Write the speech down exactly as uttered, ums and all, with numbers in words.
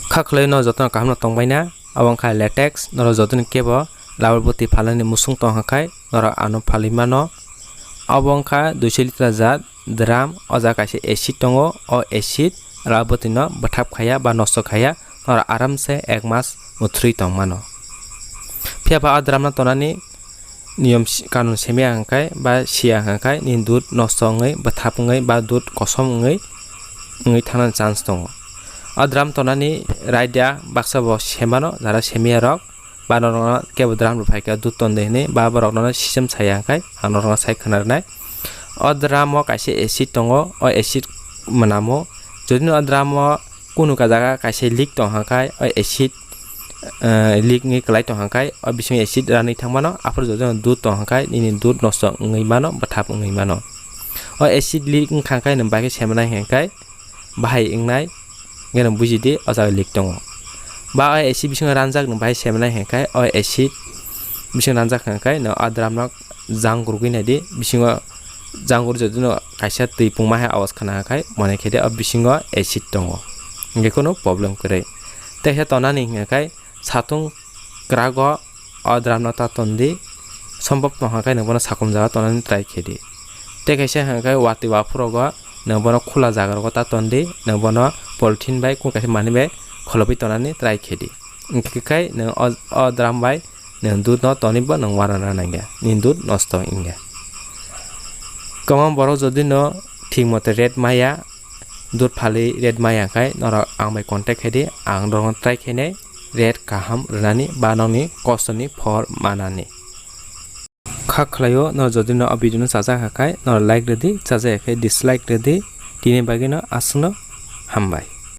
Kha khwlai no jotono kaham no tongbai na, abo wngkha latex, norok jotono kebo rubber bwtwi phalani musung tong hwnkhe norok ano phalwi mano. Abo wngkha duiso liter jat drum, o jaga kaisa acid tongo, o acid rubber bwtwi no bwthap khaya ba nosto khaya, norok aramse ek mas mwthrwi tong mano. Phiya ba o drum no tonani niyom si-, kanun semiya hwnkhe ba siya hwnkhe nini dud nosto wngwi, bwthap wngwi ba dud kosom wngwi, wngwi thangnani chance tongo. O drum tonani raida baksa bo semano, jara semiya rok ba norokno kebo drum rok phaikhe dud ton de hinwi ba borok nono system saya hwnkhe ang norokno sai khwna rwnai. O drum o kaisa acid tongo, o acid mwnamo. Jodi no o drum o kunu ka jaga kaisa leak tong hwnkhe, o acid, eh, leak wngwi kwlai tong hwnkhe, o bisingo acid ranwi thang mano, aphuru jodi no dud tong hwnkhe, nini dud nosto wngwi mano, bwthap wngwi mano. O acid leak wngkha hwnkhe, nwng bai khe semanai hwnkhe, bahai wngnai, hwnkhe nwng buji di, o jaga leak tongo. Ba o acid bisingo ranjak nwng bai semanai hwnkhe, o acid bisingo ranjak hwnkhe, nwng o drum no jang gurgwi nai di, bisingo jang gurjak dino kaisa twi pungma hai awas khna khai mane khe de o bisingo acid tongo, hingke kunu problem kwrwi. Tei khe tonani hingke khai satung kwrago o drum no ta ton di, sombop tong hwnkhe nwng bono sakom jaga tonani try khe di. Tei kaisa hwnkhe watwi waphrogo nwng bono khula jaga rogo ta ton di, nwng bono polythene bai kung kaisa manwi bai kholobwi tonani try khe di. Hingke khai nwng o, o drum bai nwng dud no tonibo nwng uanana nangya, nini dud nosto wngya. Kwbangma borok jodi no thik mote rate maya, dud phalwi rate maya khai norok ang bai contact khai di, ang norokno try khainai rate kaham rwnani ba nokni kostoni phor manani. Kha khwlaio, norok jodi no o video no chajak kha khai norok like rwdi, chajak ya khai dislike rwdi, tini bagwi no aswkno hambai.